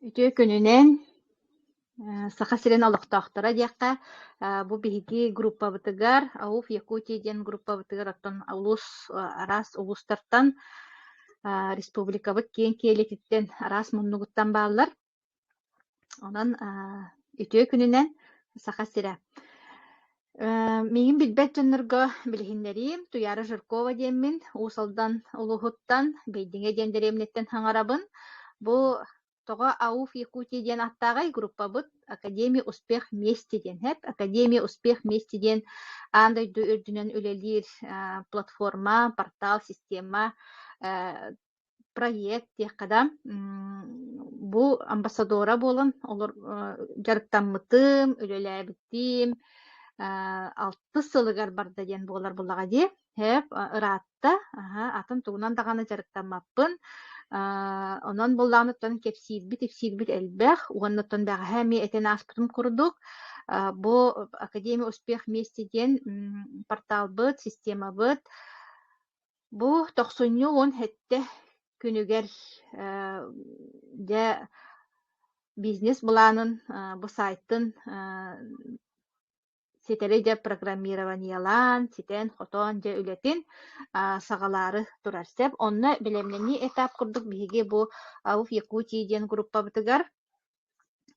Үтүө күнүнэн, Саха сирин олохтоохторо диэххэ, бу биһиги группабытыгар АУФ Якутия диэн группабытыгар оттон улуус араас улуустартан республикабыт киэҥ киэлититтэн араас муннугуттан бааллар. Онон үтүө күнүнэн Саха сирэ. Миигин билбэт дьоннорго билиһиннэриим Туйаара Жиркова диэммин, Уус Алдан улууһуттан, Бэйдиҥэ диэн дэриэбинэттэн саҥарабын. Бу тоҕо АУФ Якутия диэн ааттааҕый группабыт Академия успех вместе диэн һэп. Академия успех вместе диэн аан дойду үрдүнэн үлэлиир платформа, портал, система проект диэххэ да, бу амбассадора буолан олор дьарыктаммытым, үлэлээбитим алтыс сылыгар барда диэн буолар буллаҕа дии. Һээп ыраатта, аһа, атын тугунан даҕаны дьарыктаммаппын. Онон буоллаҕына кэпсиирбит-ипсиирбит элбэх уонна оттон бэҕэһээ эмиэ этэн ааспытым курдук, бу Академия успех вместе диэн порталбыт, системабыт Бу тохсунньу 17 күнүгэр дьэ бизнес-былаанын бу сайтын ситэри дьэ программированиелаан, ситэн-хотон дьэ үлэтин саҕалаары турар сөп. Онно бэлэмнэнии этап курдук биһиги бу АУФ Якутии диэн группабытыгар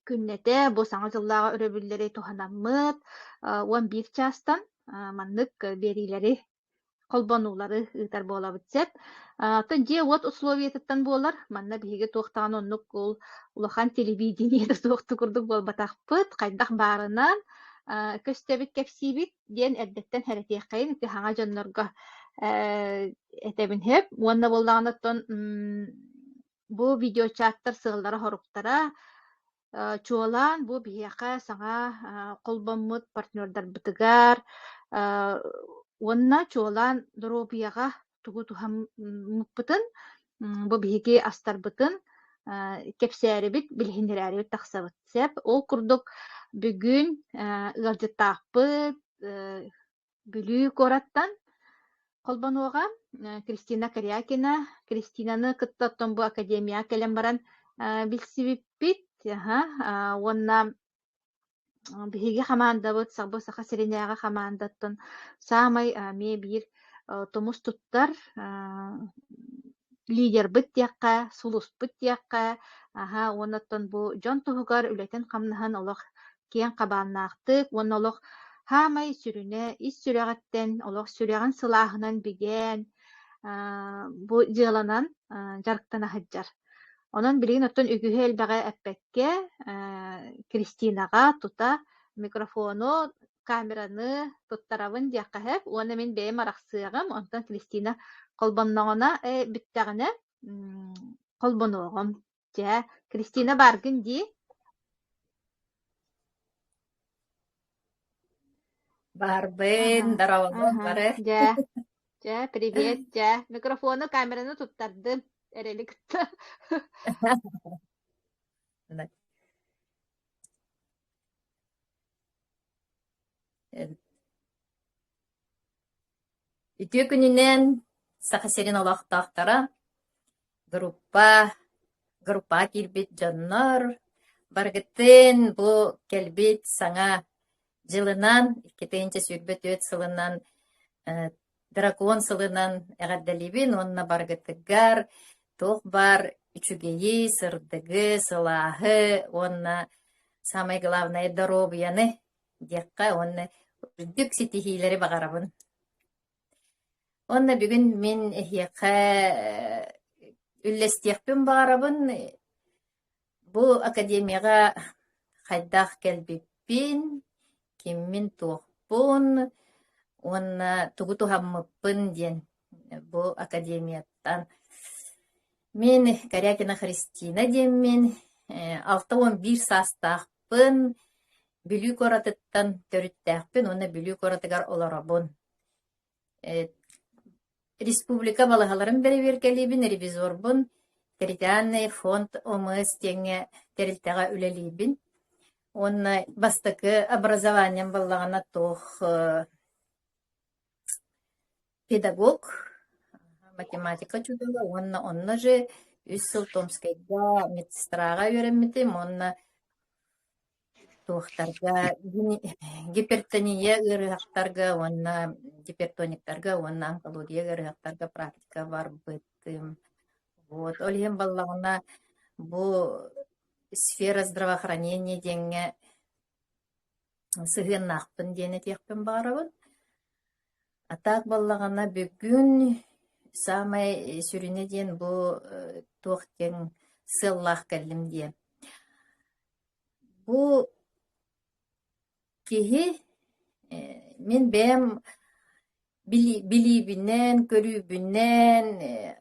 күннэтэ бу Саҥа дьыллааҕы өрөбүллэри туһанаммыт 11 чаастан маннык биэриилэри холбонуулары ыытар буолабыт сөп. Оттон дьиэ-уот условиятыттан буолар. Манна биһиги туох даҕаны оннук ол улахан телевидениетэ суох курдук буолбатахпыт. Хайдах баарынан көстөбүт, кэпсиибит диэн эрдэттэн хэрэтиэххэйин ити хаҥа дьоннорго этэбин сөп. Уонна буоллаҕына оттон бу видеочаттар сыаллара-соруктара Чуолаан бу биһиэхэ саҥа холбоммут партнердарбытыгар уонна чуолаан доруобуйаҕа тугу туһаммыппытын, бу биһиги астарбытын кэпсээрибит, билиһиннэрээрибит тахсабыт сөп. Ол курдук бүгүн ыалдьыттаахпыт Бүлүү куораттан холбонуоҕа Кристина Корякина. Кристинаны кытта оттон бу академияҕа кэлэн баран билсибиппит. Уонна биһиги хамаандабыт бу Саха сиринээҕи хамаандаттан саамай эмиэ биир тумус туттар лидербыт диэххэ, сулуспут диэххэ, аһа уонна оттон бу дьон туһугар үлэтин-хамнаһын олох киэҥ хабааннаахтык уонна олох саамай сүрүнэ ис сүрэҕиттэн, олох сүрэҕин сылааһынан бигээн бу дьыаланан дьарыктана сылдьар. Онон билигин оттон үгүһү элбэҕи эппэккэ, Кристинаҕа тута микрофону камераны туттарабын диэххэ сөп уонна мин бэйэм арахсыаҕым, онтон Кристина холбонноҕуна э, бүттэҕинэ холбонуоҕум. Дьэ, Кристина бааргын дии? Баарбын, Аха, дорооболор аха, бары. дьэ, дьэ, привет, дьэ. Микрофону, камераны туттардым эрэли кытта. Үтүө күнүнэн Саха сирин олохтоохторо, группа, группаҕа киирбит дьоннор, барыгытын бу кэлбит саҥа дьылынан, 2024 сылынан Дракон сылынан эҕэрдэлиибин уонна барыгытыгар туох баар үчүгэйи, сырдыгы, сылааһы уонна самое главное доруобуйаны диэххэ уонна үрдүк ситиһиилэри баҕарабын. Уонна бүгүн мин эһиэхэ үллэстиэхпин баҕарабын Бу академияҕа хайдах кэлбиппин, киммин-туохпун уонна тугу туһаммыппын диэн бу академияттан. Мин Корякина Христина диэммин, 61 саастаахпын, Бүлүү куоратыттан төрүттээхпин уонна Бүлүү куоратыгар олоробун. Республика балаһаларын бэрэбиэркэлиибин, ревизорбун, территориальный фонд ОМС диэҥҥэ тэрилтэҕэ үлэлиибин. Уонна бастакы образованием буоллаҕына туох педагог, математика учуутала уонна онно же Үс сыл Томскайга медсестраҕа үөрэммитим уонна туохтарга гипертония ыарыһахтарга уонна гипертониктарга уонна онкология ыарыһахтарга практика барбытым. Вот ол иһин баллаҕына бу сфера здравоохранения диэҥҥэ сыһыаннаахпын диэн этиэхпин баҕарабын. А так буоллаҕына бүгүн саамай сүрүнэ диэн бу туох диэн сыаллаах кэллим диэн. Бу киһи мин бэйэм билиибинэн, көрүүбүнэн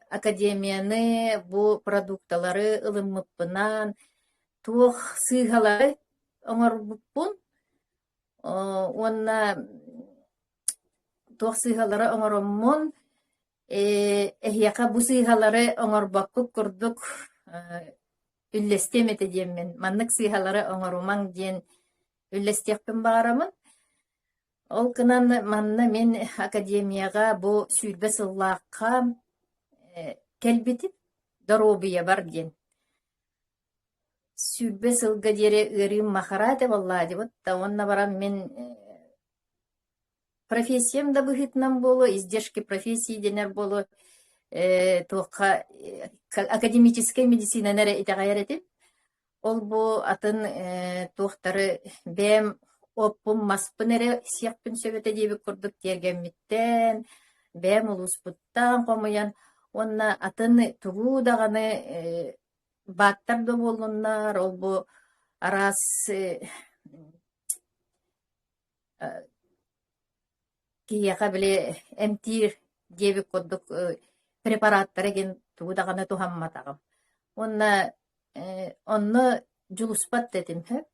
академияны бу продукталары ылыммыппынан туох сыыһалары оҥорбуппун уонна туох сыыһалары оҥороммун эһиэхэ бу сыыһалары оҥорбоккут курдук үллэстиэм этэ диэммин, маннык сыыһалары оҥорумаҥ диэн үллэстиэхпин баҕарабын. Ол гынан манна мин академияҕа бу 20 сыллаахха кэлбитим, доруобуйабар диэн. 20 сылга диэри ыарыым махара этэ буоллаа дибит да уонна баран мин профессиям да быһыытынан буолуо, издержки профессии дэнэр буолуо, туохха академическай медицинаны эрэ итэҕэйэр этим. Ол бу атын туохтары бэйэм оппун, маспын эрэ сиэхпин сөп этэ диэбит курдук тиэргэммиттэн, бэйэм улууспуттан хомуйан уонна атын тугу даҕаны бааттар да буоллуннар, ол бу араас Киһиэхэ били эмтиир диэбит курдук препараттары игин тугу даҕаны туһамматаҕым. Уонна онно дьулуспат да этим сөп.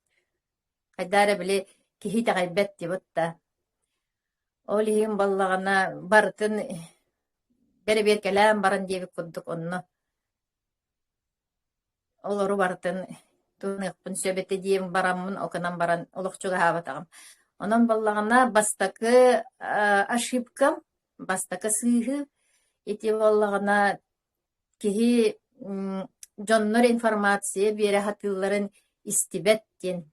Хайдах эрэ били киһи итэҕэйбэт диэбит да. Ол иһин буоллаҕына барытын бэрэбиэркэлээн баран диэбит курдук онно Олору барытын туһаныахпын сөп этэ диэн бараммын, ол гынан баран олох чугаһаабатаҕым. Онон буоллаҕына бастакы ошибкам, бастакы сыыһы ити буоллаҕына киһи дьоннор информация биэрэ сатыылларын истибэт диэн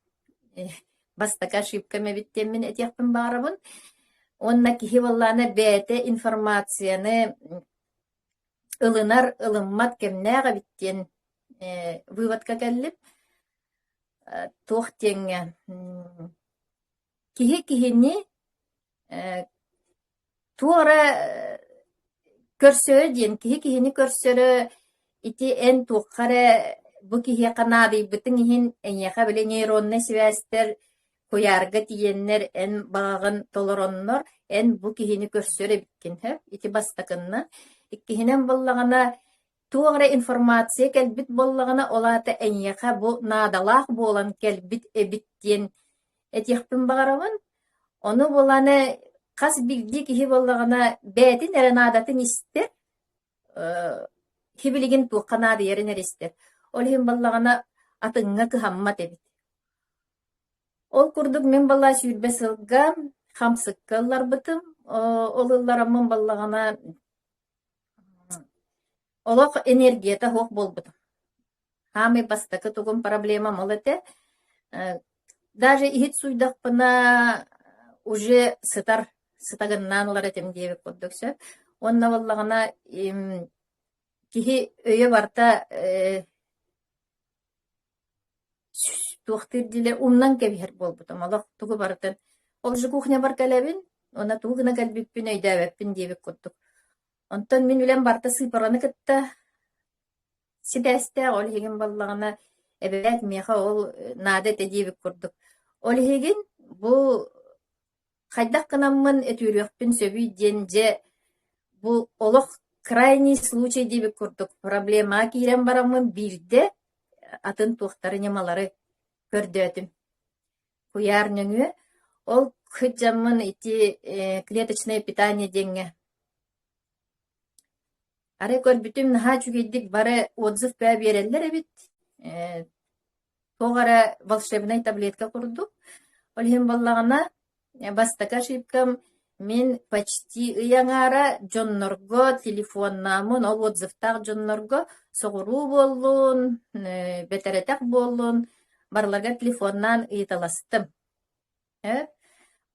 бастакы ошибкам эбит диэммин этиэхпин баҕарабын. Уонна киһи буоллаҕына бэйэтэ информацияны ылынар, ылыммат кэмнээх эбит диэн выводка кэллим. Туох диэҥҥэ киһи киһини туора көрсөрө диэн киһи киһини көрсөрө ити эн туохха эрэ бу киһиэхэ наадыйбытыҥ иһин эйиэхэ били нейроннай сибээстэр Куйаарга тиийэннэр эн баҕаҕын толороннор, эн бу киһини көрсөр эбиккин сөп. Ити бастакынна. Иккиһинэн буоллаҕына, туох эрэ информация кэлбит буоллаҕына, ол аата эйиэхэ бу наадалаах буолан кэлбит эбит диэн этиэхпин баҕарабын. Ону буоланы хас биирдии киһи буоллаҕына бэйэтин эрэ наадатын истэр, сибилигин туохха наадыйарын эрэ истэр. Ол иһин буоллаҕына атыҥҥа кыһаммат эбит. Ол курдук мин балаа 20 сылга хамсыкка ылларбытым. Ол ыллараммын баллаҕына олох энергията суох буолбутум. Хаамый бастакы тугум проблемам ол этэ. Даже иһит сууйдахпына уже сытар сытагыннаан ылар этим диэбит курдук сөп. Уонна буоллаҕына киһи өйө барыта Туохтуур диилэр умнан кэбиһэр буолбутум, олох тугу барытын ол же кухнябар кэлэбин уонна тугу гына кэлбиппин өйдөөбөппүн диэбит курдук. Онтон мин үлэм барыта сыыпараны кытта сибээстээх, ол иһигин буоллаҕына эбээт миэхэ ол наада этэ диэбит курдук. Ол иһигин бу Хайдах гынаммын өтүүрүөхпүн сөбүй диэн дьэ бу олох крайний случай диэбит курдук проблемаҕа киирэн бараммын биирдэ атын туохтары ньымалары көрдөөтүм. Куйаар нөҥүө ол сылдьаммын ити клеточное питание диэҥҥэ арай көрбүтүм наһаа үчүгэйдик бары отзыв баа биэрэллэр эбит Туох эрэ волшебнай таблетка курдук. Ол иһин буоллаҕына, бастакы ошибкам Мин почти ый аҥаара дьоннорго телефоннааммын, ол отзывтаах дьоннорго соҕуруу буоллун, бэтэрэтэх буоллун, барыларыгар телефоннаан ыйыталастым. Ээ,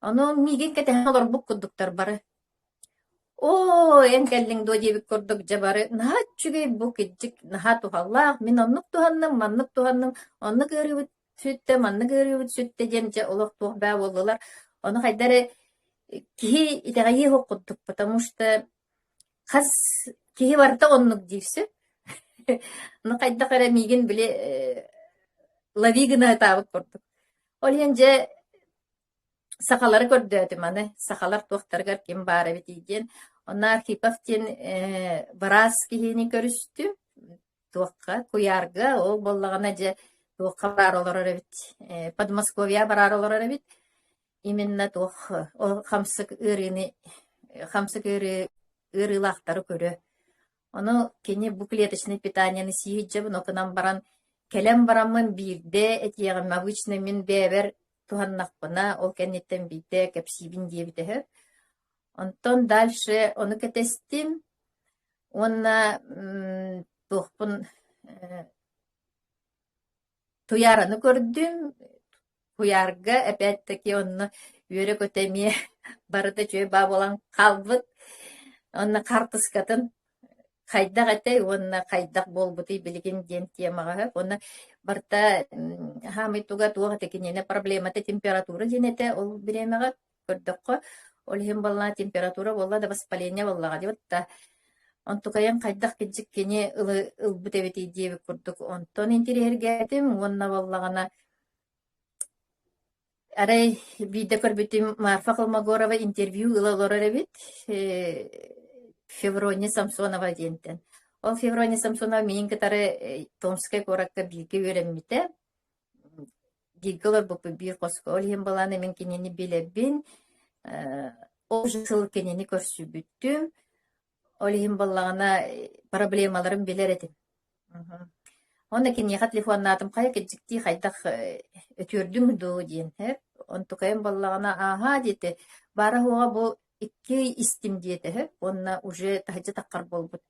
ону миигин кэтэһэн олорбут курдуктар бары. Оо, эн кэллиҥ дуо диэбит курдук дьэ бары наһаа үчүгэй бу кырдьык наһаа туһалаах, мин оннук туһанным, маннык туһанным, оннук ыарыыбыт сүттэ, маннык ыарыыбыт сүттэ диэн дьэ олох туох баа буоллулар. Ону хайда эрэ киһи итэҕэйиэх курдук, потому что хас киһи барыта оннук диир сөп. Ону хайдах эрэ миигин били лови гына ытаабыт курдук. Ол иһин дьэ сахалары көрдөөтүм аны, сахалар туохтарыгар ким баар эбитий диэн. Онно Архипов диэн быраас киһини көрүстүм. Туохха, куйаарга, ол буоллаҕына дьэ туохха бараары олорор эбит, Подмосковье бараары олорор эбит. Именно туох ол хамсык ыарыыны, хамсык ыарыы ыарыылаахтары көрө. Ону кини бу клеточнай питаниены сии сылдьабын, ол гынан баран кэлэн бараммын биирдэ этиэҕим, обычно мин бэйэбэр туһаннахпына, ол кэнниттэн биирдэ кэпсиибин диэбитэ үһү. Онтон дальше ону кэтэстим уонна туохпун Туйаараны көрдүм, куйаарга опять-таки онно үөрэ-көтө эмиэ барыта үчүгэй баа буолан хаалбыт. Онно хаартыскатын хайдах этэй уонна хайдах буолбутуй билигин диэн темаҕа сөп. Уонна барыта хаамый туга туох этэ киниэнэ проблемата температура диэн этэ ол бириэмэҕэ көрдөххө. Ол иһин буоллаҕа температура буолла да воспаление буоллаҕа дии да Онтукайын хайдах кырдьык кини ылбыт эбитий диэбит курдук онтон интириэһиргээтим уонна буоллаҕына арай биирдэ көрбүтүм Марфа Колмогорова интервью ыла олорор эбит Феврония Самсонова диэнтэн. Ол Феврония Самсонова миигин кытары Томскай куоракка бииргэ үөрэммитэ. Бииргэ олорбуппут биир хоско. Ол иһин былаана мин кинини билэбин. Ол сыл кинини көрсүбүтүм. Ол иһин буоллаҕына проблемаларын билэр этим. Уонна киниэхэ телефоннаатым хайа кырдьыктыы хайдах өтүөрдүҥ дуу диэн сөп. Онтукайым буоллаҕына ааһаа диэтэ. Баара-суоҕа бу икки истим диэтэ сөп уонна уже таһырдьа таххар буолбут.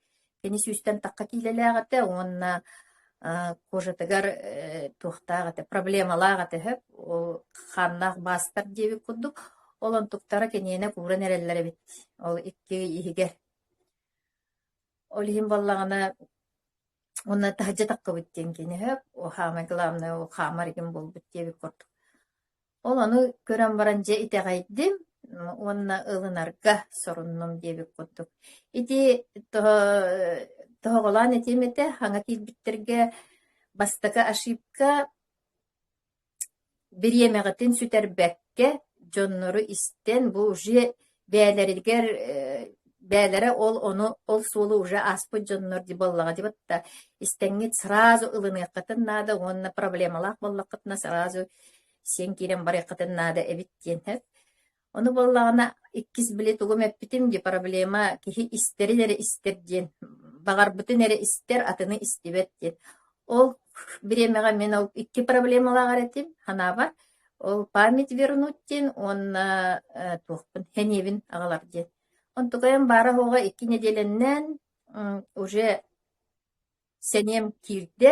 Кини сүүстэн тахха киилэлээх этэ уонна кожатыгар туохтаах этэ, проблемалаах этэ сөп. Ол хааннаах баастар диэбит курдук. Ол онтуктара киниэнэ кууран эрэллэр эбит. Ол икки иһигэр. Ол иһин буоллаҕына уонна таһырдьа таххыбыт диэн кини сөп. Хаамай главное ол хаамар игин буолбут диэбит курдук. Ол ону көрөн баран дьэ итэҕэйдим уонна ылынарга соруннум диэбит курдук. Ити тоһоҕолоон этиэм этэ, хаҥа киирбиттэргэ бастакы ошибка бириэмэҕитин сүтэрбэккэ дьоннору истэн бу уже бэйэлэригэр бэйэлэрэ ол ону ол суолу уже ааспыт дьоннор дии буоллаҕа дии батта истэҥҥит сразу ылыныаххытын наада уонна проблемалаах буоллаххытына сразу сиэн киирэн барыаххытын наада эбит диэн сөп. Ону буоллаҕына иккис били тугум эппитим дии проблема киһи истэрин эрэ истэр диэн баҕарбытын эрэ истэр атыны истибэт диэн. Ол бириэмэҕэ мин ол икки проблемалаах эрэ этим санаабар. Ол память вернуть диэн уонна туохпун сэниэбин аҕалар диэн. Онтукайым баара-суоҕа икки нэдиэлэннэн уже сэниэм киирдэ,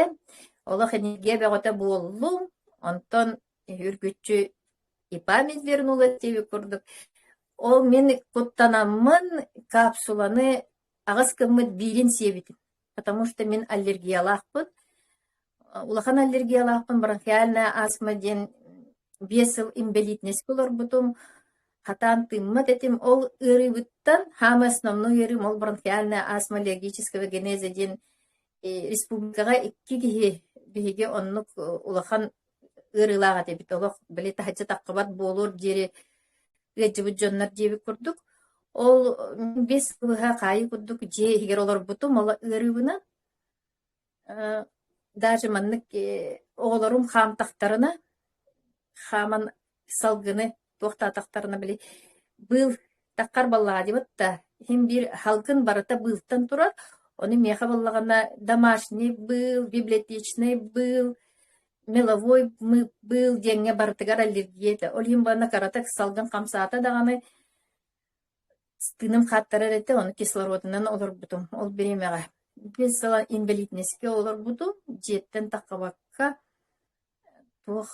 олох энергия бөҕөтө буоллум, онтон үргүччү и память вернулась диэбит курдук. Ол мин куттанаммын капсуланы аҕыс гыммыт биирин сиэбитим, потому что мин аллергиялаахпын. Улахан аллергиялаахпын, бронхиальная астма диэн 5 сыл инбэлиитинэскэ олорбутум, хатаан тыыммат этим. Ол ыарыыбыттан хаамай основной ыарыым ол бронхиальная астма аллергического генеза диэн республикаҕа икки киһи биһиги оннук улахан ыарыылаах этибит. Олох били таһыччы таххыбат буолуор диэри ыалдьыбыт дьоннор диэбит курдук. Ол 5 сыл быһа хаайыы курдук дьиэ иһигэр олорбутум ол ыарыыбынан. Даже маннык оҕолорум хаамтахтарына, хааман салгыны туохтаатахтарына били быыл таххар баллаҕа диэбит да, иһин биир салгын барыта быылтан турар, ону миэхэ буоллаҕына домашний быыл, библиотечный быыл, меловой быыл диэҥҥэ барытыгар аллергия этэ. Ол иһин буолла кыратык салгын хамсаата даҕаны. Тыыным хааттарар этэ, ону кислородунан олорбутум ол бириэмэҕэ. Биир сыл инбэлиитинэскэ олорбутум, дьиэттэн таххыбакка туох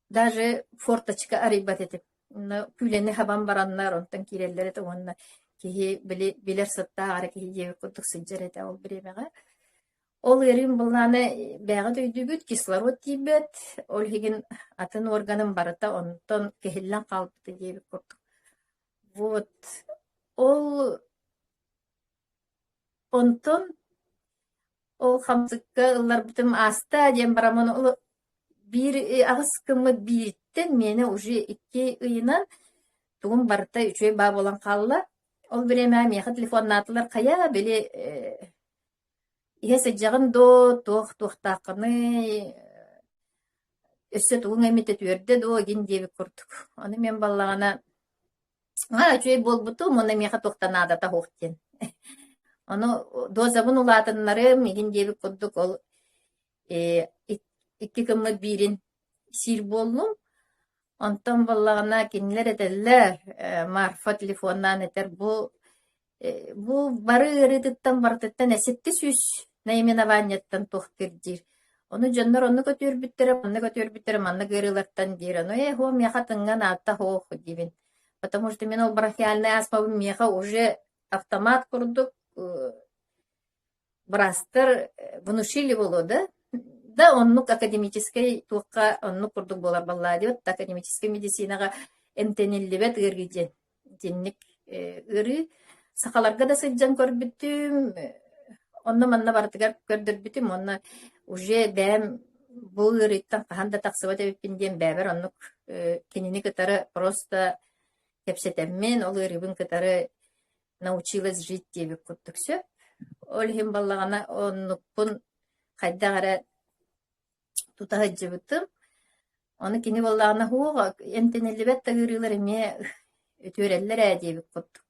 даже форточка арыйбат этим. Онно күүлэни хабан бараннар онтон киирэллэр этэ уонна киһи били билэр сыттаах эрэ киһи диэбит курдук сылдьар этэ ол бириэмэҕэ. Ол ыарыым былаана бэйэҕит өйдүүгүт, кислород тиийбэт, ол иһигин атын органым барыта онтон кэһиллэн хаалбыта диэбит курдук. Вот. Ол онтон ол хамсыкка ылларбытым ааста диэн бараммын ол биир аҕыс гыммыт биириттэн миэнэ уже икки ыйынан тугум барыта үчүгэй баа буолан хаалла. Ол бириэмэҕэ миэхэ телефоннаатылар хайа били Иһэ сылдьаҕын дуо, туох туохтааххыный, өссө тугуҥ эмит үтүөрдэ дуо игин диэбит курдук. Ону мин буоллаҕына аа үчүгэй буолбутум уонна миэхэ туох да наадата суох диэн. Ону дозабын улаатыннарым игин диэбит курдук ол э, икки гыммыт биирин сиир буоллум. Онтон буоллаҕына кинилэр этэллэр, э, Марфа телефоннаан этэр бу Бу бары ыарыытыттан барытыттан 700 наименованиеттан туох диир. Ону дьоннор оннук өтүөрбүттэрэ, маннык өтүөрбүттэрэ, маннык ыарыылартан диир. Ону ээ, һуох миэхэ тыҥҥа наадта һуох диибин. Потому что мин ол бронхиальнай астмабын миэхэ уже автомат курдук быраастар внушили буолуо да, да оннук академическай туохха оннук курдук буолар баллаа диэбит академическай медицинаҕа эмтэниллибэт ыарыы диэн итинник ыарыы сахаларга да сылдьан көрбүтүм онно-манна барытыгар көрдөрбүтүм уонна уже бэйэм бу ыарыыттан хаһан да тахсыбат эбиппин диэн бэйэбэр оннук кинини кытары просто кэпсэтэммин ол ыарыыбын кытары научилась жить диэбит курдук сөп. Ол иһин баллаҕана оннукпун хайдах эрэ тута сылдьыбытым. Ону кини буоллаҕына һуох эмтэниллибэт да ыарыылар эмиэ үтүөрэллэр ээ диэбит курдук.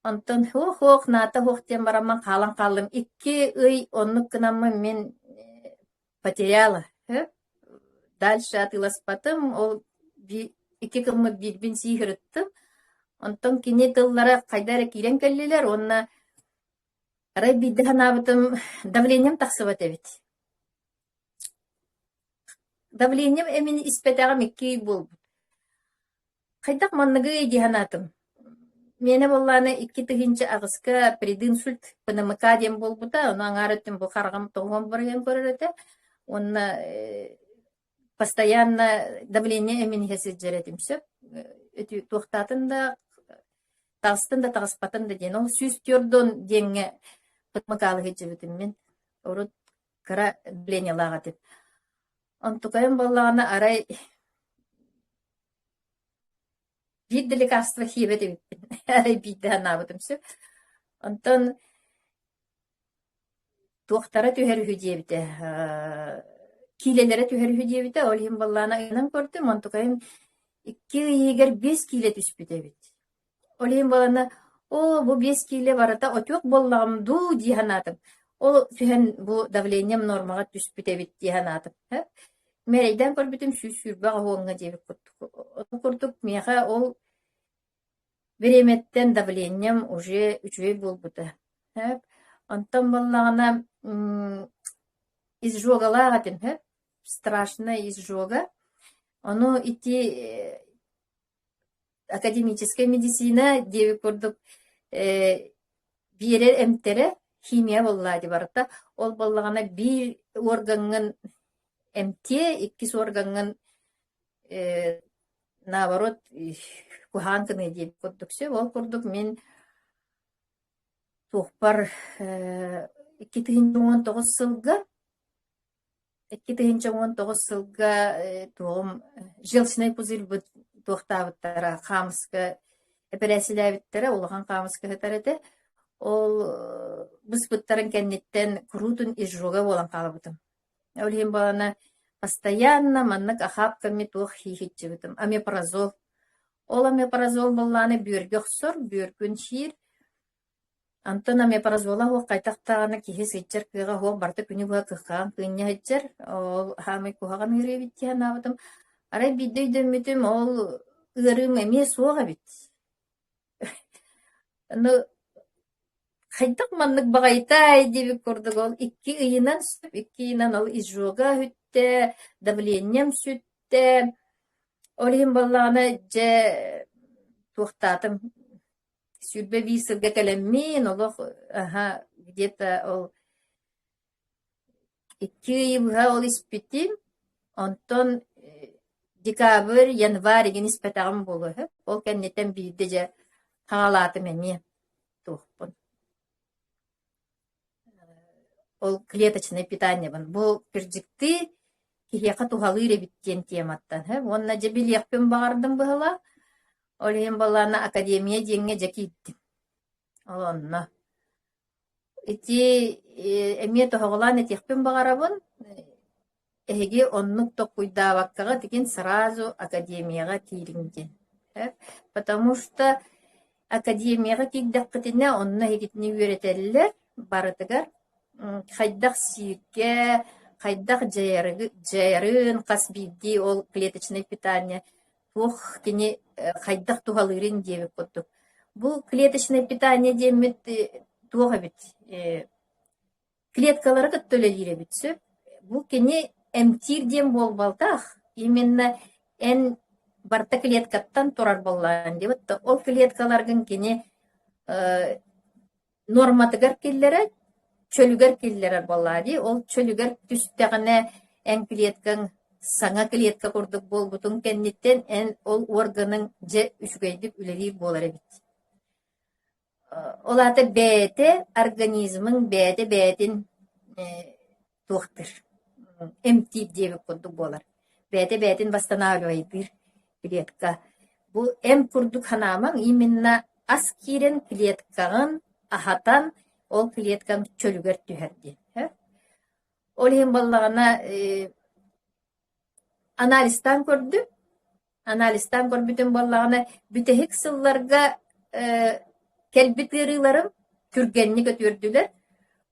Онтон һуох-һуох наата һуох диэн бараммын хаалан хааллым. Икки ый оннук гынаммын мин потеряла. Дальше атыыласпатым, ол икки гыммыт биирбин сии сырыттым. Онтон кини тыллара хайда эрэ киирэн кэллилэр уонна арай биирдэ санаабытым давлением тахсыбат эбит. Давлением эмин испэтэҕим икки ый буолбут. Хайдах манныгый дии санаатым. Миэнэ буоллаҕына 2008-ка прединсульт ПНМК диэн буолбута, ону аҥаар өттүн бу хараҕым тоҕуһан барыйан көрөр этэ уонна постоянно давление эмин иһэ сылдьар этим сөп. Туохтаатын да таҕыстын да таҕыспатын да диэн. Ол 104 диэҥҥэ ПНМК-лыы сылдьыбытым мин. Урут кыра давлениелаах этим. Онтукайым буоллаҕына арай биир да лекарство сиэбэт эбиппин арай биирдэ санаабытым сөп. Онтон туохтара түһэр үһү диэбитэ киилэлэрэ түһэр үһү диэбитэ ол иһин буоллаҕына ыйанан көрдүм онтукайым икки ыйыгар биэс киилэ түспүт эбит. Ол иһин буолана оо бу биэс киилэ барыта отек буоллаҕым дуу дии санаатым. Ол түһэн бу давлением нормаҕа түспүт эбит дии санаатым. Мэрэйдээн көрбүтүм 120 уоҥҥа диэбит курдук. Ол курдук миэхэ ол бириэмэттэн давлением уже үчүгэй буолбута. Онтон буоллаҕына изжогалаах этим, страшная изжога. Ону ити академическай медицина диэбит курдук э, биэрэр эмтэрэ химия буоллаа дии барыта. Ол буоллаҕына биир уоргаҥҥын эмтиэ, иккис уоргаҥҥын э, наоборот куһаҕан гыныа диэбит курдук сөп. Ол курдук мин туохпар э, 2019 сылга 2019 сылга туоҕум желчный пузырьбыт туохтаабыттара хаамыска эпэрээссийэлээбиттэрэ улахан хаамыска сытар этэ. Ол быспыттарын кэнниттэн куруутун изжога буолан хаалбытым. Ол иһин буолана постоянно маннык охапками туох хиихиччибитим омепразол. Ол омепразол буоллаҕына бүөргэ охсор, бүөргүн сиир Онтон омепразола суох хайдах даҕаны киһи сылдьар кыаҕа суох барыта күнү быһа кыххаан кыынньа сылдьар. Ол саамай куһаҕан ыарыы эбит дии санаабытым. Арай биирдэ өйдөммүтүм ол ыарыым эмиэ суох эбит. Ону хайдах маннык баҕайытай диэбит курдук ол 2 ыйынан сөп, 2 ыйынан ол изжога сүттэ, давлением сүттэ. Ол иһин буоллаҕына дьэ туохтаатым 21 сылга кэлэммин олох аһа где-то ол 2 ыйы быһа ол испитим. Онтон декабрь, январь игин испэтэҕим буолуо үһү. Ол кэнниттэн биирдэ дьэ хаҥалаатым эмиэ туохпун. Ол клеточнай питаниебын. Бу кырдьыктыы киһиэхэ туһалыыр эбит диэн тематтан үһү. Уонна дьэ билиэхпин баҕардым быһыылаах. Ол иһин буоллаҕына академия диэҥҥэ дьэ киирдим. Ол онно. Ити эмиэ тоһоҕолоон этиэхпин баҕарабын, эһиги оннук толкуйдаабаккаҕыт игин сразу академияҕа киириҥ диэн. Потому что академияҕа киирдэххитинэ онно эһигитини үөрэтэллэр барытыгар хайдах сииргэ, хайдах дьайарын хас биирдии ол клеточное питание туох кини хайдах туһалыырын диэбит курдук. Бу клеточное питание диэммит туох эбит клеткалары кытта үлэлиир эбит сөп. Бу кини эмтиир диэн буолбатах, именно эн барыта клеткаттан турар буоллаҕын диэбит да ол клеткаларгын кини нуорматыгар киллэрэр, чөлүгэр киллэрэр буоллаҕа дии. Ол чөлүгэр түстэҕинэ эн клеткаҥ саҥа клетка курдук буолбутун кэнниттэн эн ол органыҥ дьэ үчүгэйдик үлэлиир буолар эбит. Ол аата бэйэтэ организмыҥ бэйэтэ бэйэтин туохтуур, эмтиир диэбит курдук буолар. Бэйэтэ бэйэтин восстанавливайдыыр клетка. Бу эмп курдук санаамаҥ, именно ас киирэн клеткаҕын аһатан, ол клеткаҥ чөлүгэр түһэр диэн. Ол иһин буоллаҕына Анализтаан көрдүм. Анализтаан көрбүтүм буоллаҕына, бүтэһик сылларга кэлбит ыарыыларым түргэнник өтүөрдүлэр.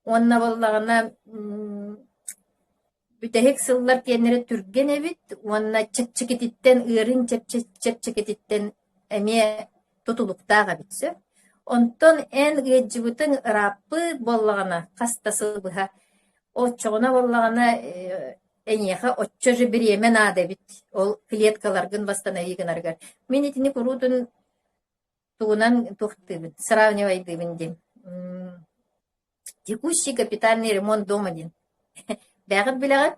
Уонна буоллаҕына бүтэһик сыллар киэннэрэ түргэн эбит уонна чэпчэкититтэн ыарыын чэпчэкититтэн эмиэ тутулуктаах эбит сөп. Онтон эн ыалдьыбытыҥ ырааппыт буоллаҕына хас да сыл быһа оччоҕуна буоллаҕына эйиэхэ оччо же бириэмэ наада эбит ол клеткаларгын восстанови гынаргар. Мин итини куруутун тугунан туохтуубун, сравнивайдыыбын диэн. Текущий капитальный ремонт дома диэн. Бэҕит билэҕит,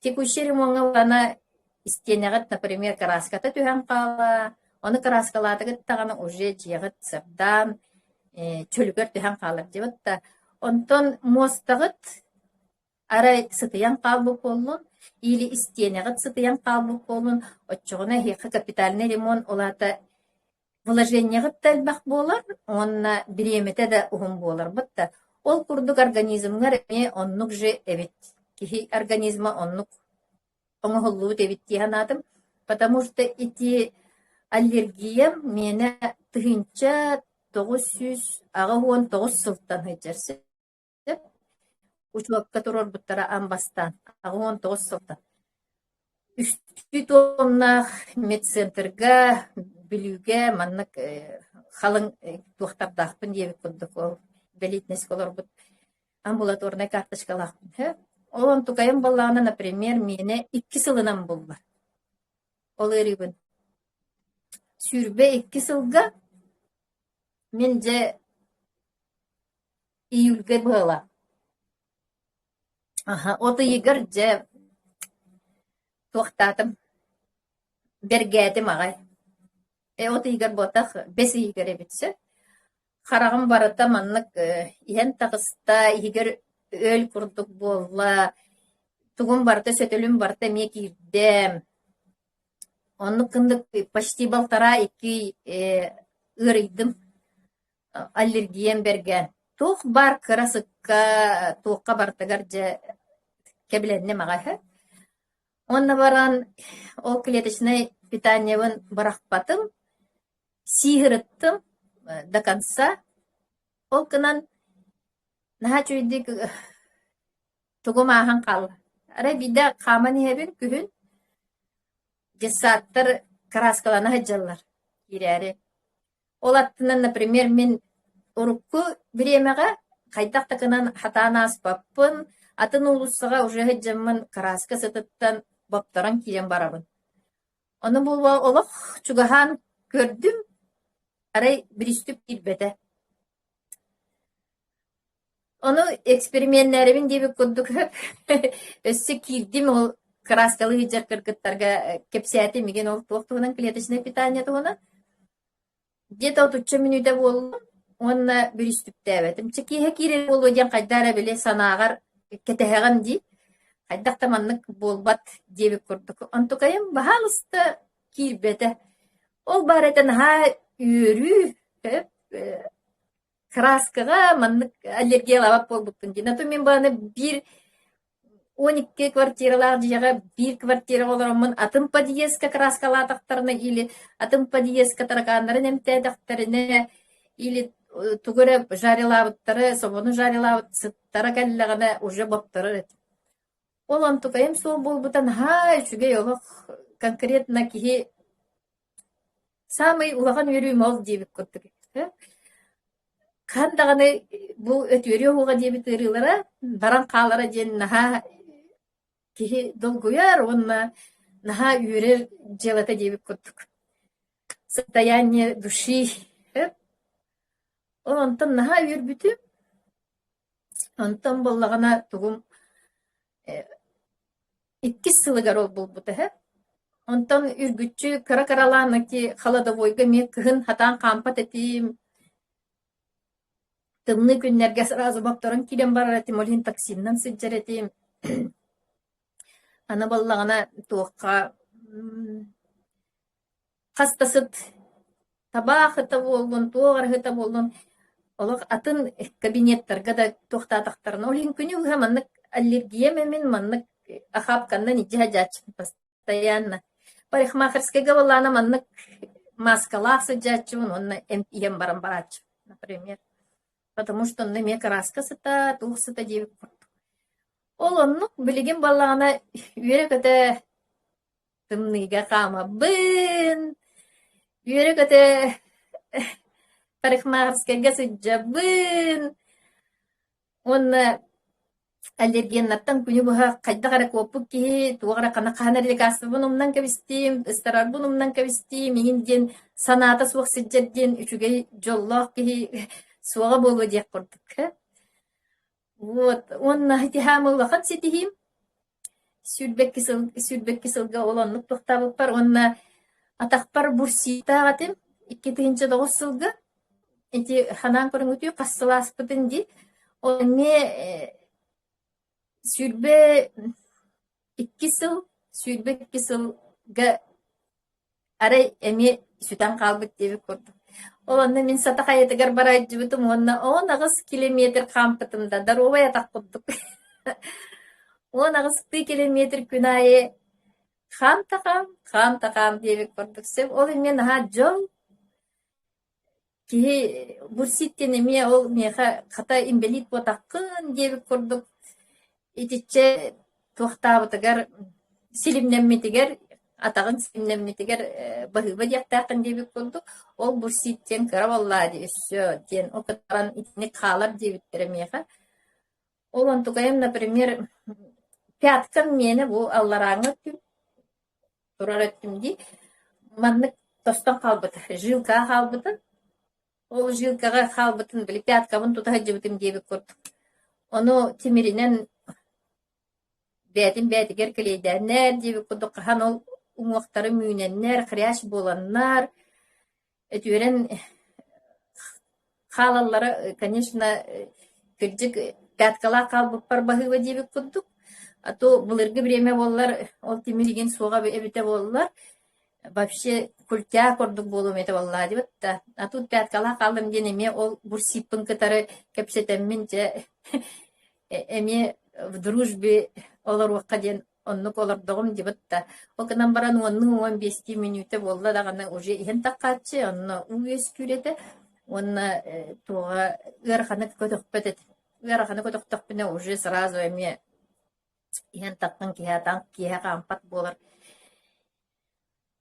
текущий ремоҥҥа ылана истиэнэҕит, например, краската түһэн хаала, ону краскалаатыгыт даҕаны уже дьиэҕит сырдаан, чөлүгэр түһэн хаалар диэбит да. Онтон муостаҕыт Арай сытыйан хаалбыт буоллун или истиэнэҕит сытыйан хаалбыт буоллун, оччоҕуна эһиэхэ капитальнай ремонт ол аата вложениеҕыт да элбэх буолар уонна бириэмэтэ да уһун буоларбыт да. Ол курдук организмҥар эмиэ оннук же эбит. Киһи организма оннук оҥоһуллубут эбит дии санаатым. Потому что ити аллергиям миэнэ 1989 сылтан сылдьар Учуокка туруорбуттара аан бастаан 89 сылтан. Үстүү туомнаах медцентрга Бүлүүгэ маннык халыҥ туохтардаахпын диэбит курдук ол инвалидность олорбут амбулаторнай карточкалаахпын. Ол онтукайым буоллаҕына, например, миэнэ 2 сылынан булла. Ол ыарыыбын. 22 сылга мин дьэ Июльга быһыылаах. Аһа, от ыйыгар дьэ туохтаатым, бэргээтим аҕай. Э, от ыйыгар буотах, бэс ыйыгар эбит сөп. Хараҕым барыта маннык иһэн таҕыста, иһигэр өл курдук буолла, тугум барыта, сөтөлүм барыта эмиэ киирдэ. Оннук гыннык почти полтора-икки ыарыйдым. Аллергиям бэргээн. Туох баар кыра сыкка, туохха барытыгар дьэ кэбилэнним аҕай үһү. Уонна баран ол клеточнай питаниебын бырахпатым, сии сырыттым до конца. Ол гынан наһаа үчүгэйдик тугум ааһан хаалла. Арай биирдэ хааман иһэбин күһүн детсадтар кырааскалана сылдьаллар киирээри. Ол аттынан, например, мин Урукку бириэмэҕэ хайдах да гынан хатаан ааспаппын, атын уулуссаҕа уже сылдьаммын кырааска сытыттан бопторон киирэн барабын. Ону буолуо олох чугаһаан көрдүм, арай биристүк киирбэтэ. Ону эксперименнээрибин диэбит курдук өссө киирдим ол кырааскалыы сылдьар кыргыттарга кэпсээтим игин ол туох туһунан клеточное питание туһунан. Где-то отучча мүнүүтэ буоллум уонна бүрүстүктээбэтим. Чэ киэһэ киирэр буолуо диэн хайдах эрэ били санааҕар кэтэһэҕин дии. Хайдах да маннык буолбат диэбит курдук. Онтукайым баһаалыста киирбэтэ. Ол баар этэ наһаа үөрүү, кырааскаҕа маннык аллергиялаабат буолбуппун дии. Зато мин баҕана биир 12 квартиралаах дьиэҕэ биир квартираҕа олороммун атын подъездка кырааскалаатахтарына или атын подъездка таракааннарын эмтээтэхтэринэ или тугу эрэ жарилаабыттары, собону жарилаабыт сыттара кэллэҕинэ уже бопторор этим. Ол онтукайым суох буолбута наһаа үчүгэй олох конкретно киһи Саамай улахан үөрүүм ол диэбит курдук. Хаһан даҕаны бу өтүөрүө уоҕа диэбит ыарыылара баран хаалара диэн наһаа киһи долгуйар уонна наһаа үөрэр дьыалата диэбит курдук. Состояние души. Ол онтон наһаа үөрбүтүм. Онтон буоллаҕына тугум Иккис сылыгар ол буолбута үһү. Онтон үргүччү кыра-кыралаан ити холодовойга эмиэ кыһын хатаан хаампат этим. Тымныы күннэргэ сразу бопторон киирэн барар этим, ол иһин таксиннан сылдьар этим. Аны буоллаҕына туохха хас да сыт табаах ыта буоллун, туох эрэ ыта буоллун, олох атын кабинеттарга да туохтаатахтарына, ол иһин күнү быһа маннык аллергиям эмин маннык охапканнан илдьэ сылдьааччыбын постоянно. Парикмахерскайга буоллаҕына маннык мааскалаах сылдьааччыбын уонна эмп иһэн баран барааччыбын, например. Потому что онно эмиэ кырааска сыта, туох сыта диэбит курдук. Ол оннук билигин буоллаҕына үөрэ-көтө Тымныыга хаамабын, үөрэ-көтө парикмахерскайга сылдьабын уонна аллергеннартан күнү быһа хайдах эрэ куоппут киһи туох эрэ хана хаһан эрэ лекарствобын умнан кэбистим, ыстарарбын умнан кэбистим иҥин диэн санаата суох сылдьар диэн үчүгэй дьоллоох киһи суоҕа буолуо диэх курдук. Вот уонна ити хаамыы улахан ситиһиим. 22 сыл 22 сылга ол оннук тохтообуппар уонна атахпар бурсиитаах этим 2009 сылга ити ханаан көрүҥүтүү хас сыл ааспытын дии ол эмиэ 22 сыл 22 сылга Арай эмиэ сүтэн хаалбыт диэбит курдук. Ол онно мин Сата хайатыгар бараайдьыбытым уонна 18 километр хаампытым да доруобай атах курдук. 18 километр күн аайы хаам да хаам, хаам да хаам диэбит курдук. Сөп ол эмиэ наһаа дьол Киһи бурсит диэн эмиэ ол миэхэ хата инбэлиит буотаххын диэбит курдук итиччэ туохтаабытыгар силимнэммитигэр атаҕын силимнэммитигэр баһыыба диэхтээххин диэбит курдук ол бурсит диэн кыра буоллаа дии өссө диэн ол кытаран итинник хаалар диэбиттэрэ миэхэ. Ол онтукайым например пяткам миэнэ бу алларааҥҥы өттүм турар өттүм дии. Маннык тостон хаалбыта, жилкаҕа хаалбытын. Ол жилкаҕа хаалбытын били пяткабын тута сылдьыбытым диэбит курдук. Ону тимиринэн бэйэтин бэйэтигэр кэлиэйдээннэр диэбит курдук хаһан ол уҥуохтарым үүнэннэр, хрящ буоланнар, Үтүөрэн хаалаллара, конечно, кырдьык пяткалаах хаалбыппар баһыыба диэбит курдук. А то былыргы бириэмэ буоллар, ол тимир игин суоҕа эбитэ буоллар, вообще культя курдук буолуом этэ буоллаа диэбит да. А тут пяткалаах хааллым диэн эмиэ ол бурсиппын кытары кэпсэтэммин дьэ эмиэ в дружбе олоруохха диэн Оннук олордоҕум дибит да, ол гынан баран уоннуу 15 мүнүүтэ буолла даҕаны уже иһэн таххааччы, онно уу үөскүүр этэ уонна туоҕа ыараханы көтөхпөт этим. Ыараханы көтөхтөхпүнэ уже сразу эмиэ иһэн таххан киһи атаан киэһэ хаампат буолар.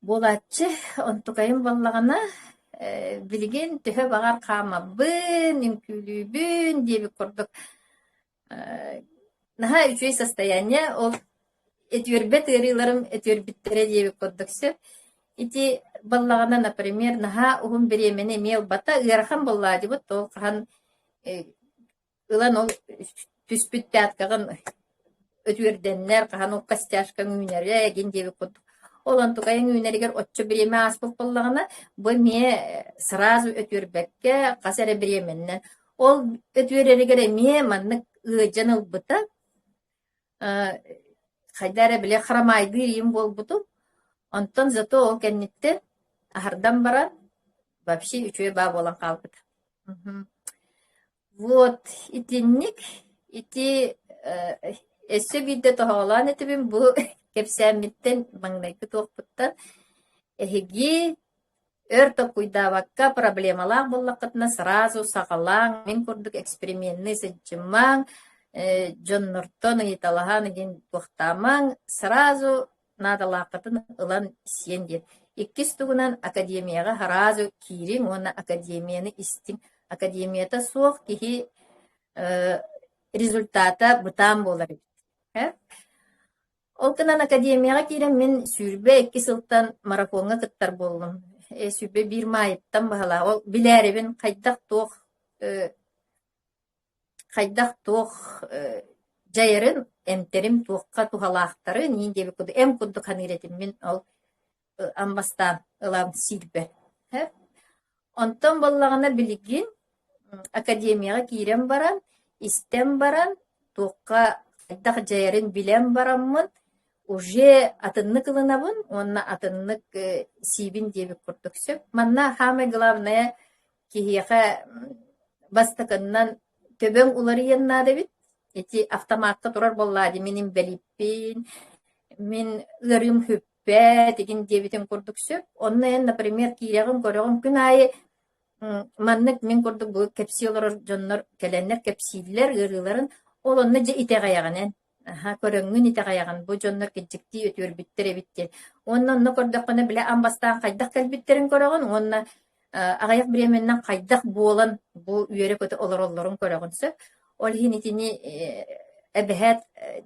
Буолааччы, онтукайым буоллаҕына. Билигин төһө баҕар хаамабын, үҥкүүлүүбүн диэбит курдук наһаа үчүгэй состояние. Ол этүөрбэт ыарыыларым этүөрбүттэрэ диэбит курдук сөп. Ити буоллаҕына, например, наһаа уһун бириэмэни эмиэ ылбата, ыарахан буоллаадьыбыт, ол хаһан ылан ол түспүт пяткаҕын өтүөрдэннэр, хаһан ол костяшкаҥ үүнэрэ игин диэбит курдук. Ол онтукайыҥ үүнэригэр оччо бириэмэ ааспыт буоллаҕына, бу эмиэ сразу өтүөрбэккэ, хас эрэ бириэмэннэн. Ол өтүөрэригэр эмиэ маннык ыадьан ылбыта. Хайда эрэ били харамаайдыыр иим буолбутум. Онтон зато ол кэнниттэн аһардан баран вообще үчүгэй баа буолан хаалбыта. Вот итинник ити өссө биирдэ тоһоҕолоон этибин бу кэпсээммиттэн маҥнайгы туохпуттан эһиги өр толкуйдаабакка проблемалаах буоллаххытына сразу саҕалааҥ, мин курдук эксперименныы сылдьымаҥ, дьоннортон ыйыталаһан игин туохтаамаҥ, сразу наадалааххытын ылан сиэн диэн. Иккис тугунан академияҕа сразу киириҥ уонна академияны истиҥ. Академията суох киһи результата бытаан буолар эбит. Ол гынан академияҕа киирэн мин 22 сылтан марафоҥҥа кыттар буоллум. 21 маайыттан баһылаа. Ол билээрибин хайдах туох хайдах-туох дьайарын, эмтэрим туохха туһалаахтарын иин диэбит курдук эм курдук саныыр этим мин ол аммастаан ылан сиирбэр. Онтон буоллаҕына билигин академияҕа киирэн баран, истэн баран, туохха хайдах дьайарын билэн бараммын, уже атыннык ылынабын уонна атыннык сиибин диэбит курдук сөп. Манна саамай главное киһиэхэ бастакыннан төбөҥ уларыйыан наада эбит. Ити автомакка турар буоллаа дии мин инбэлииппин, мин ыарыым сүппэт игин диэбитин курдук сөп. Онно эн, например, киирэҕин көрөҕүн күн аайы маннык мин курдук бу кэпсии олорор дьоннор кэлэннэр кэпсииллэр ыарыыларын, ол онно дьэ итэҕэйэҕин эн. Аһа, көрөҥҥүн итэҕэйэҕин, бу дьоннор кирдьиктии үтүөрбүттэр эбит диэн. Уонна онно көрдөххүнэ, бile аан бастаан хайдах кэлбиттэрин көрөҕүн уонна аҕыйах бириэмэннэн хайдах буолан бу үөрэ-көтө олороллорун көрөҕүн сөп. Ол иһин итини эбэһээт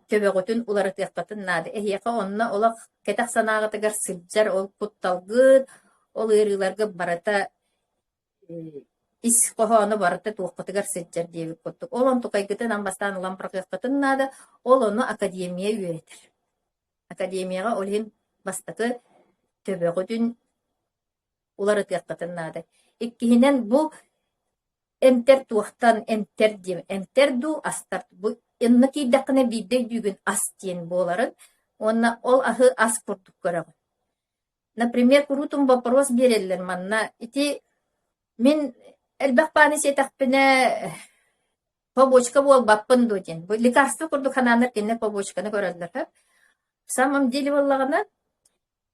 төбөҕүтүн уларытыаххытын наада. Эһиэхэ онно олох кэтэх санааҕытыгар сылдьар ол кутталгыт, ол ыарыыларгыт барыта ис хоһооно барыта туоххутугар сылдьар диэбит курдук. Ол онтукайгытын аан бастаан ылан бырахыаххытын наада, ол ону академия үөрэтэр. Академияҕа ол иһин бастакы төбөҕүтүн уларытыаххытын наада. Иккиһинэн, бу эмтэр туохтан эмтэр диэн, эмтэр дуу, астар бу инна киирдэххинэ биирдэ өйдүүгүн ас диэн буоларын уонна ол аһы ас курдук көрөҕүн. Например, куруутун боппуруос биэрэллэр манна. Ити мин элбэх бааны сиэтэхпинэ побочка буолбаппын дуо диэн. Бу лекарство курдук санааннар кинилэр побочканы көрөллөр. В самом деле буоллаҕына,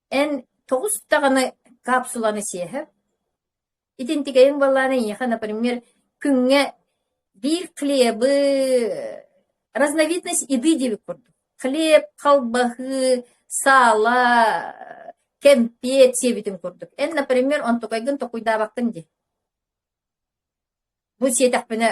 эн тоҕус даҕаны капсуланы сиэһэ Итинтикэйиҥ буоллаҕына эйиэхэ, например, күҥҥэ биир хлебы, разновидность еды диэбит курдук. Хлеб, халбаһыы, сало, кэмпиэт сиэбитин курдук. Эн, например, онтукайгын токуйдаабаккын дии. Бу сиэтэхпинэ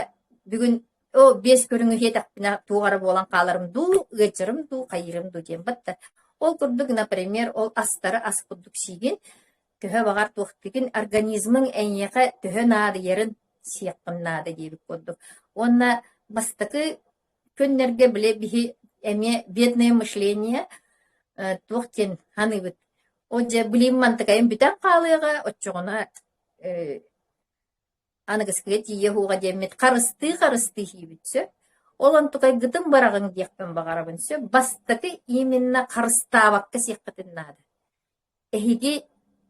бүгүн оо биэс көрүҥү сиэтэхпинэ туох эрэ буолан хааларым дуу, ыалдьарым дуу, хайыырым дуу диэн батта. Ол курдук, например, ол астары ас курдук сиигин, төһө баҕар туохтугун организмыҥ эйиэхэ төһө наадыйарын сиэххин наада диэбит курдук. Уонна бастакы күннэргэ били биһи эмиэ бедное мышление туох диэн саныыбыт. Ол дьэ билим мантыкайым бүтэн хаалыаҕа, оччоҕуна аныгыскыга тиийэ уһуоҕа диэммит харыстыы-харыстыы иһиибит сөп. Ол онтукайгытын быраҕыҥ диэхпин баҕарабын сөп. Бастакы именно харыстаабакка сиэххитин наада. Эһиги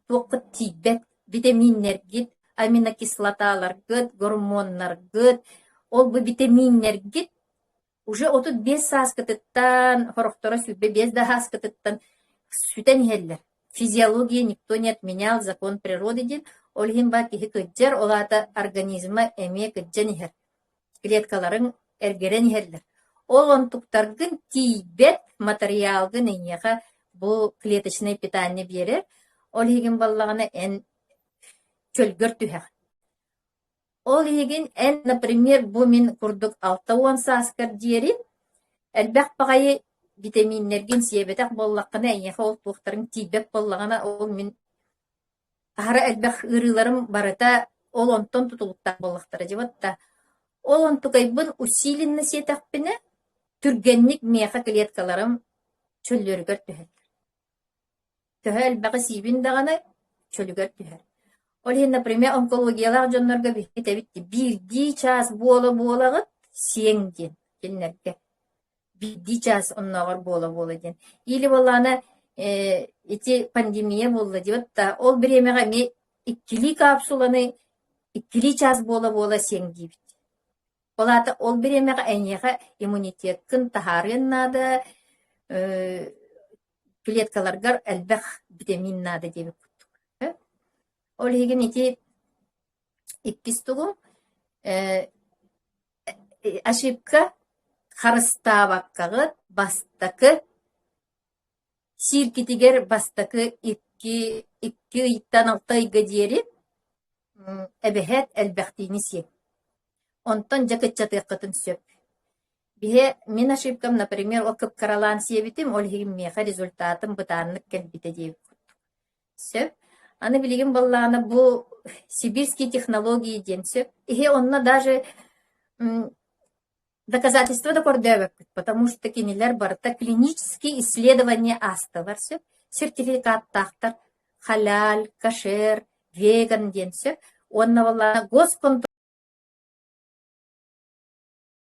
туоххут тиийбэт битэмииннэргит, аминокислоталаргыт, гормоннаргыт, ол бу битэмииннэргит уже 35 сааскытыттан, сорохторо 25 да сааскытыттан сүтэн иһэллэр. Физиология никто не отменял, закон природы диэн. Ол иһин баар киһи кырдьар, ол аата организма эмиэ кырдьан иһэр. Клеткаларыҥ эргэрэн иһэллэр. Ол онтуктаргын тиийбэт матырыйаалгын эйиэхэ бу клеточное питание биэрэр. Ол иһигин буоллаҕына эн. чөлгөр түһэҕин. Ол иһигин эн, например, бу мин курдук 60 сааскар диэри элбэх баҕайы витаминнэргин сиэбэтэх буоллаххына, эйиэхэ ол туохтарыҥ тиийбэт буоллаҕына, ол мин аһара элбэх ыарыыларым барыта ол онтон тутулуктаах буоллахтара дии батта. Ол онтукайбын усиленно сиэтэхпинэ, түргэнник миэхэ клеткаларым чөллөрүгэр түһэллэр. Төһө элбэҕи сиибин даҕаны, чөлүгэр түһэр. Ол иһин, например, онкологиялаах дьоннорго биһиги этэбит дии, биирдии чаас буола-буолаҕыт сиэҥ диэн кинилэргэ. Биирдии чаас оннооҕор буола-буола диэн. Или буоллаҕына, э, ити пандемия буолла диэбит да, ол бириэмэҕэ эмиэ иккилии капсуланы иккилии чаас буола-буола сиэҥ диибит. Ол аата ол бириэмэҕэ эйиэхэ иммунитеккын таһаарыан наада, э, клеткаларгар элбэх витамин наада диэбит курдук. Ол иһигин ити иккис тугум э, ошибка харыстаабаккаҕыт бастакы Сииргитигэр бастакы икки ыйтан 6 ыйга диэри эбэһээт элбэхтиини сиэҥ. Онтон дьэ кыччатыаххытын сөп. Биһи мин ошибкам, например, ол кып-кыралаан сиэбитим, ол иһин миэхэ результатым бытааннык кэлбитэ диэбит курдук. Сөп. Аны билигин буоллаҕына бу сибирские технологии диэн сөп. Иһи онно даже Доказательства да көрдөөбөппүт, потому что кинилэр барыта клинические исследования аастылар сөп, сертификаттаахтар, халяль, кошер, веган диэн сөп. Уонна буоллаҕына госконтроль.